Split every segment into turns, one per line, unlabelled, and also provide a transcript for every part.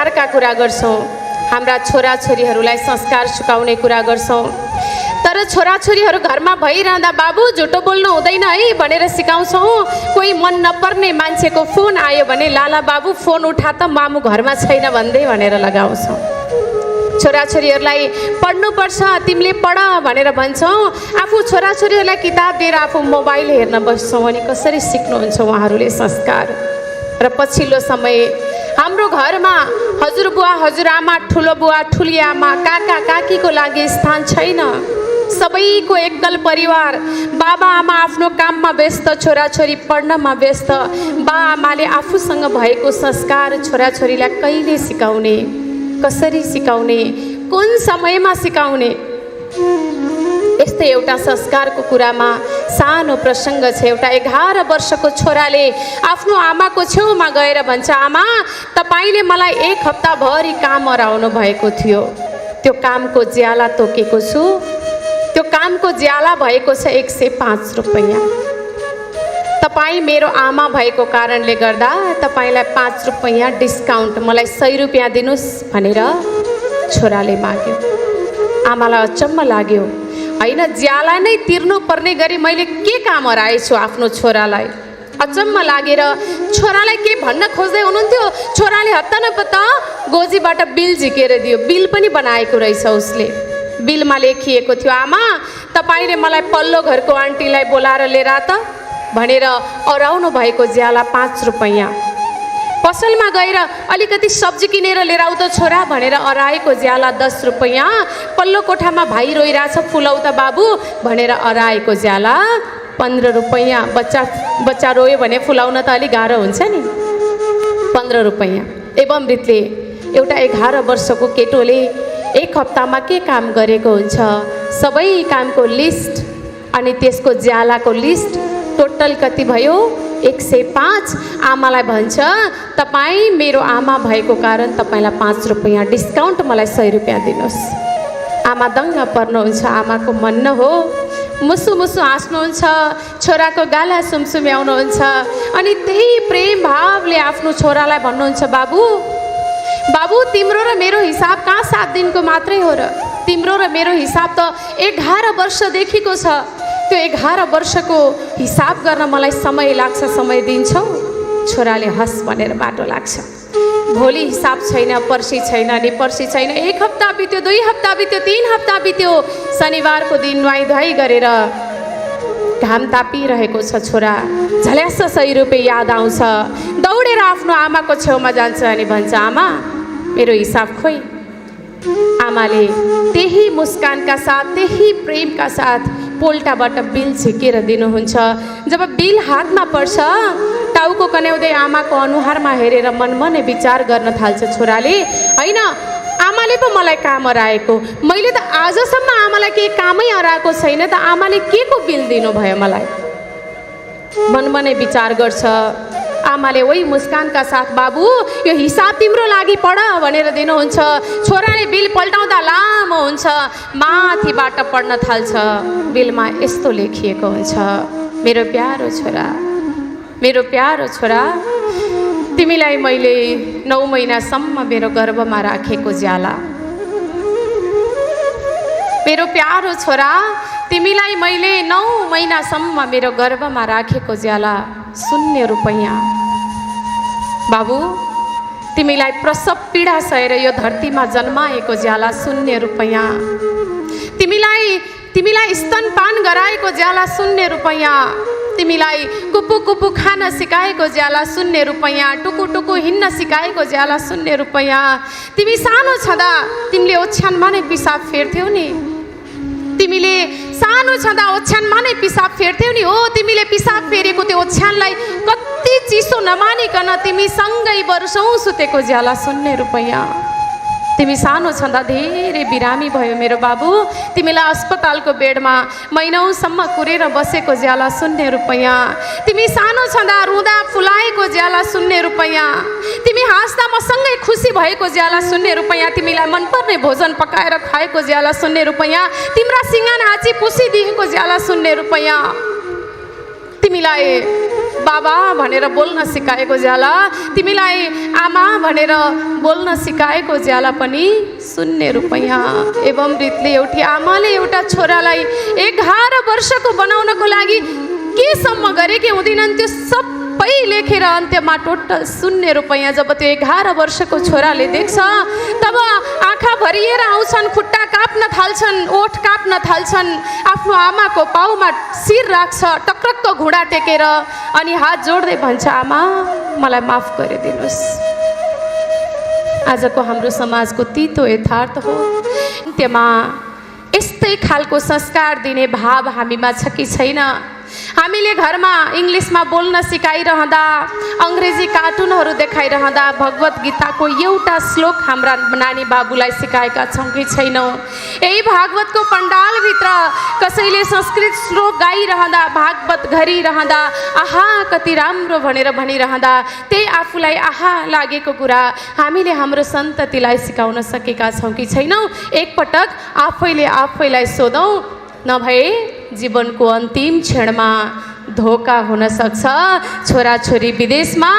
का कुरा गर्छौं, हाम्रा छोराछोरीहरूलाई संस्कार सिकाउने कुरा गर्छौं। तर छोराछोरीहरू घरमा भइरहँदा बाबु झुटो बोल्नु हुँदैन है भनेर सिकाउँछौं। कोही मन नपर्ने मान्छेको फोन आयो भने लाला बाबु फोन उठा त मामु घरमा छैन भन्दै भनेर लगाउँछौं। छोराछोरीहरूलाई पढ्नुपर्छ तिमीले पढ भनेर भन्छौं। आफू छोराछोरीहरूलाई किताब दिएर आफू मोबाइल हेर्न बस्छौं अनि कसरी सिक्नुहुन्छ उहाँहरूले संस्कार। र पछिल्लो समय हाम्रो घरमा हजुरबुवा हजुरआमा ठुलो बुवा ठुली आमा काका काकीको लागि स्थान छैन। सबैको एकदल परिवार, बाबा आमा आफ्नो काममा व्यस्त, छोराछोरी पढ्नमा व्यस्त। बाआमाले आफूसँग भएको संस्कार छोराछोरीलाई कहिले सिकाउने, कसरी सिकाउने, कुन समयमा सिकाउने, यस्तै एउटा संस्कारको कुरामा सानो प्रसङ्ग छ। एउटा 11 वर्षको छोराले आफ्नो आमाको छेउमा गएर भन्छ, आमा तपाईले मलाई 1 हप्ताभरि काम हराउनु भएको थियो, त्यो कामको ज्याला तोकेको छु, त्यो कामको ज्याला भएको छ 105 रुपैयाँ। तपाईँ मेरो आमा भएको कारणले गर्दा तपाईलाई 5 रुपैयाँ डिस्काउन्ट, मलाई 100 रुपैयाँ दिनुस् भनेर छोराले माग्यो। आमालाई अचम्म लाग्यो, हैन ज्याला नै तिर्नु पर्ने गरी मैले के काम हराएछु आफ्नो छोरालाई। अचम्म लागेर छोरालाई के भन्न खोज्दै हुनुहुन्थ्यो, छोराले हत्ता नपत्ता गोजीबाट बिल झिकेर दियो। बिल पनि बनाएको रहेछ उसले। बिलमा लेखिएको थियो, आमा तपाईले मलाई पल्लो घरको आन्टीलाई बोलाएर लिएर आ त भनेर अराउनु भएको ज्याला 5 रुपैयाँ। पसलमा गएर अलिकति सब्जी किनेर लिएर आऊ त छोरा भनेर अराएको ज्याला 10 रुपैयाँ। पल्लो कोठामा भाइ रोइरहेछ, फुलाउ त बाबु भनेर अराएको ज्याला 15 रुपैयाँ। बच्चा रोयो भने फुलाउन त अलि गाह्रो हुन्छ नि। 15 रुपैयाँ। एवं रीतले एउटा 11 वर्षको केटोले 1 हप्तामा के काम गरेको हुन्छ, सबै कामको लिस्ट अनि त्यसको ज्यालाको लिस्ट टोटल कति भयो 105। आमालाई भन्छ, तपाईँ मेरो आमा भएको कारण तपाईँलाई 5 रुपैयाँ डिस्काउन्ट, मलाई 100 रुपैयाँ दिनुहोस्। आमा दङ्ग पर्नुहुन्छ। आमाको मन न हो, मुसु मुसु हाँस्नुहुन्छ, छोराको गाला सुमसुम्याउनुहुन्छ अनि त्यही प्रेम भावले आफ्नो छोरालाई भन्नुहुन्छ, बाबु बाबु तिम्रो र मेरो हिसाब कहाँ 7 दिनको मात्रै हो र, तिम्रो र मेरो हिसाब त 11 वर्षदेखिको छ। त्यो 11 वर्षको हिसाब गर्न मलाई समय लाग्छ, समय दिन्छौ? छोराले हस् भनेर बाटो लाग्छ। भोलि हिसाब छैन, पर्सि छैन, नि पर्सि छैन। 1 हप्ता बित्यो, 2 हप्ता बित्यो, 3 हप्ता बित्यो। शनिबारको दिन नुहाइ धुवाइ गरेर घाम तापिरहेको छ छोरा, झल्यास 100 रुपैयाँ याद आउँछ। दौडेर आफ्नो आमाको छेउमा जान्छ अनि भन्छ, आमा मेरो हिसाब खोइ। आमाले त्यही मुस्कानका साथ, त्यही प्रेमका साथ पोल्टाबाट बिल झिकेर दिनुहुन्छ। जब बिल हातमा पर्छ, टाउको कन्याउँदै आमाको अनुहारमा हेरेर मनमनै विचार गर्न थाल्छ छोराले, हैन आमाले पो मलाई काम हराएको, मैले त आजसम्म आमालाई केही कामै हराएको छैन त, आमाले के को बिल दिनुभयो मलाई। मनमनै विचार गर्छ। आमाले वही मुस्कानका साथ, बाबु यो हिसाब तिम्रो लागि पढ भनेर दिनुहुन्छ। छोराले बिल पल्टाउँदा लामो हुन्छ, माथिबाट पढ्न थाल्छ। बिलमा यस्तो लेखिएको हुन्छ, मेरो प्यारो छोरा, मेरो प्यारो छोरा, तिमीलाई मैले 9 महिनासम्म मेरो गर्भमा राखेको ज्याला, मेरो प्यारो छोरा तिमीलाई मैले 9 महिनासम्म मेरो गर्भमा राखेको ज्याला 0 रुपैयाँ। बाबु तिमीलाई प्रसव पीडा सहेर यो धरतीमा जन्माएको ज्याला 0 रुपैयाँ। तिमीलाई स्तनपान गराएको ज्याला 0 रुपैयाँ। तिमीलाई कुपु कुपु खान सिकाएको ज्याला 0 रुपैयाँ। टुकु टुकु हिँड्न सिकाएको ज्याला 0 रुपैयाँ। तिमी सानो छँदा तिमीले ओछ्यानमा नै पिसाब फेर्थ्यौ नि, तिमीले सानो छँदा ओछ्यानमा नै पिसाब फेर्थ्यौ नि। हो तिमीले पिसाब फेरेको त्यो ओछ्यानलाई कति चिसो नमानिकन तिमी सँगै वर्षौँ सुतेको ज्याला 0 रुपैयाँ। तिमी सानो छँदा धेरै बिरामी भयो मेरो बाबु, तिमीलाई अस्पतालको बेडमा महिनौसम्म कुरेर बसेको ज्याला 0 रुपैयाँ। तिमी सानो छँदा रुँदा फुलाएको ज्याला 0 रुपैयाँ। तिमी हाँस्दा मसँगै खुसी भएको ज्याला 0 रुपैयाँ। तिमीलाई मनपर्ने भोजन पकाएर खुवाएको ज्याला 0 रुपैयाँ। तिम्रा सिँगान हाँची पुसिदिएको ज्याला 0 रुपैयाँ। तिमीलाई बाबा भनेर बोल्न सिकाएको ज्याला, तिमीलाई आमा भनेर बोल्न सिकाएको ज्याला पनि 0 रुपैयाँ। एवं रीतले एउटी आमाले एउटा छोरालाई 11 वर्षको बनाउनको लागि केसम्म गरेकी हुँदिनन् त्यो सबै लेखेर अन्त्यमा टोटल 0 रुपैयाँ। जब त्यो 11 वर्षको छोराले देख्छ तब आँखा भरिएर आउँछन्, खुट्टा काप्न थाल्छन्, ओठ काप्न थाल्छन्, आफ्नो आमाको पाउमा शिर राख्छ टक्रक्क घुँडा टेकेर अनि हात जोड्दै भन्छ, आमा मलाई माफ गरिदिनुहोस्। आजको हाम्रो समाजको तितो यथार्थ हो। अन्त्यमा यस्तै खालको संस्कार दिने भाव हामीमा छ कि छैन? हामीले घरमा इङ्ग्लिसमा बोल्न सिकाइरहँदा, अङ्ग्रेजी कार्टुनहरू देखाइरहँदा भगवत गीताको एउटा श्लोक हाम्रा नानी बाबुलाई सिकाएका छौँ कि छैनौँ? यही भागवतको पण्डालभित्र कसैले संस्कृत श्लोक गाइरहँदा, भागवत गरिरहँदा आहा कति राम्रो भनेर भनिरहँदा त्यही आफूलाई आहा लागेको कुरा हामीले हाम्रो सन्ततिलाई सिकाउन सकेका छौँ कि छैनौँ? एकपटक आफैले आफैलाई सोधौँ, नभए जीवनको अन्तिम क्षणमा धोका हुन सक्छ। छोराछोरी विदेशमा,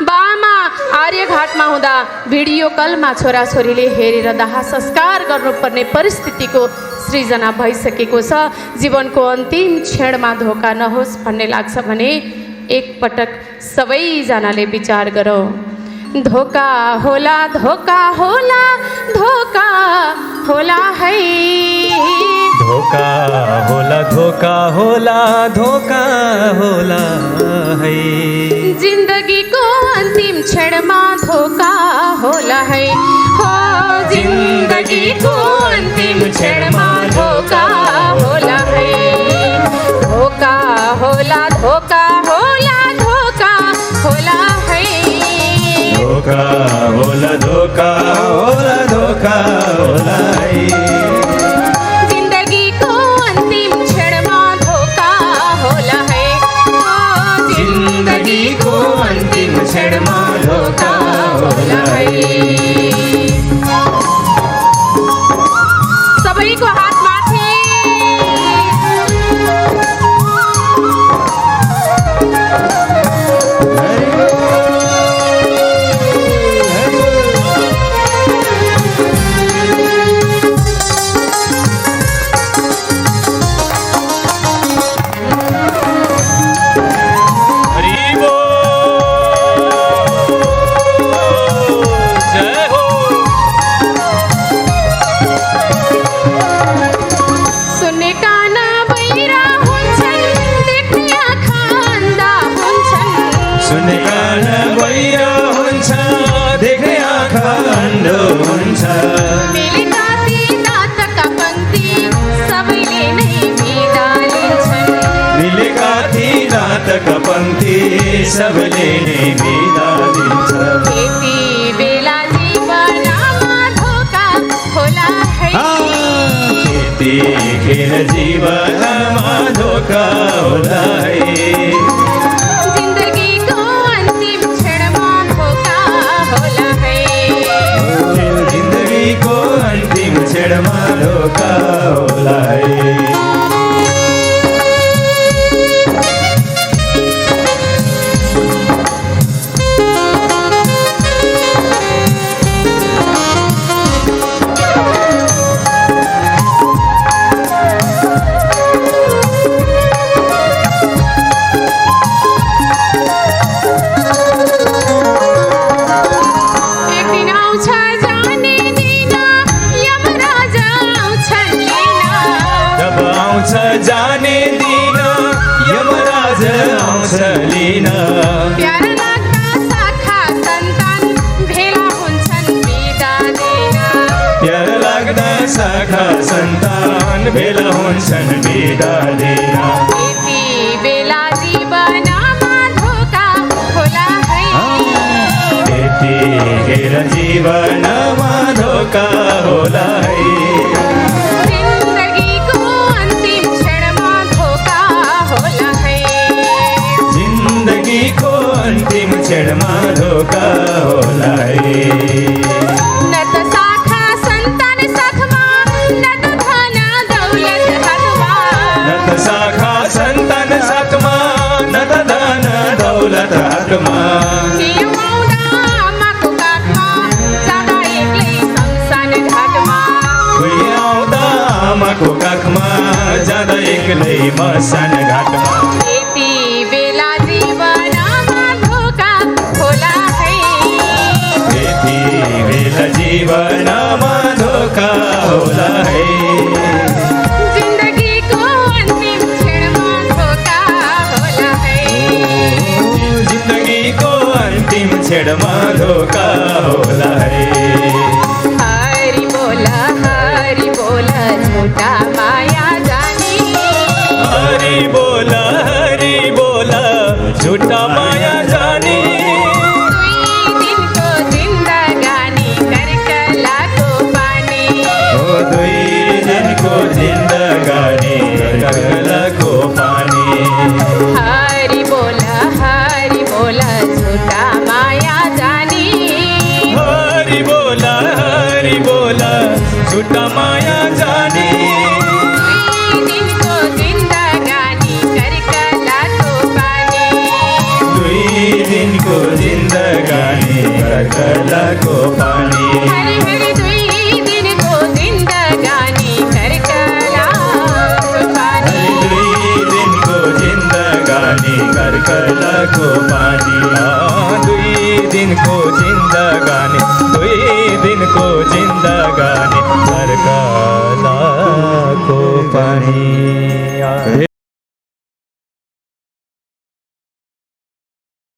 बामा आर्यघाटमा हुँदा भिडियो कलमा छोराछोरीले हेरेर दाह संस्कार गर्नुपर्ने परिस्थितिको सृजना भइसकेको छ। जीवनको अन्तिम क्षणमा धोका नहोस् भन्ने लाग्छ भने एकपटक सबैजनाले विचार गरौँ। धोका होला, धोका होला, धोका होला है,
धोका होला, धोका होला, धोका होला है।
जिन्दगीको अन्तिम क्षणमा धोका होला है, हो जिन्दगीको अन्तिम क्षणमा धोका होला है। धोका होला, धोका होला, धोका होला है।
धोका होला, धोका होला, धोका होला है।
जिन्दगीको अन्तिम क्षणमा धोका होला है,
जिन्दगीको अन्तिम क्षणमा धोका होला है।
सबैको हात माथि।
पंक्ति सबले नै बिदा दिन्छ।
यति बेला जीवनमा धोका होला है,
त्यतिखेर जीवनमा धोका होला है।
जिन्दगीको अन्तिम क्षणमा धोका होला है,
जिन्दगीको अन्तिम क्षणमा धोका होला है। जाने दिन यमराज आउँछ लिन।
प्यारा लाग्दा शाखा सन्तान भेला हुन्छन् बिदा दिन।
प्यारा लाग्दा शाखा सन्तान भेला हुन्छन् बिदा दिन।
यति बेला जीवनमा धोका होला है,
त्यतिखेर जीवनमा धोका होला है। जिन्दगीको अन्तिम क्षणमा धोका होला है।
न त शाखा सन्तान साथमा, न त धन दौलत हातमा,
न त शाखा सन्तान साथमा, न त धन दौलत एक्लै मसान घाटमा
यति बेला जीवनमा धोका होला है
यति बेला जीवनमा धोका होला है
जिन्दगीको अन्तिम क्षणमा धोका होला है
जिन्दगीको अन्तिम क्षणमा धोका होला है
हरि बोल झुटा माया जानी
हरि बोल झुटा माया जानी
दुई दिनको जिन्दगानी
करकलाको पानी
हरि बोल झुटा माया जानी
हरि बोल झुटा माया जानी
दुई दिनको जिन्दगानी
करकलाको पानी
हरि दुई दिनको जिन्दगानी करकलाको पानी
दुई दिनको जिन्दगानी करकलाको पानी दुई दिनको जिन्दगानी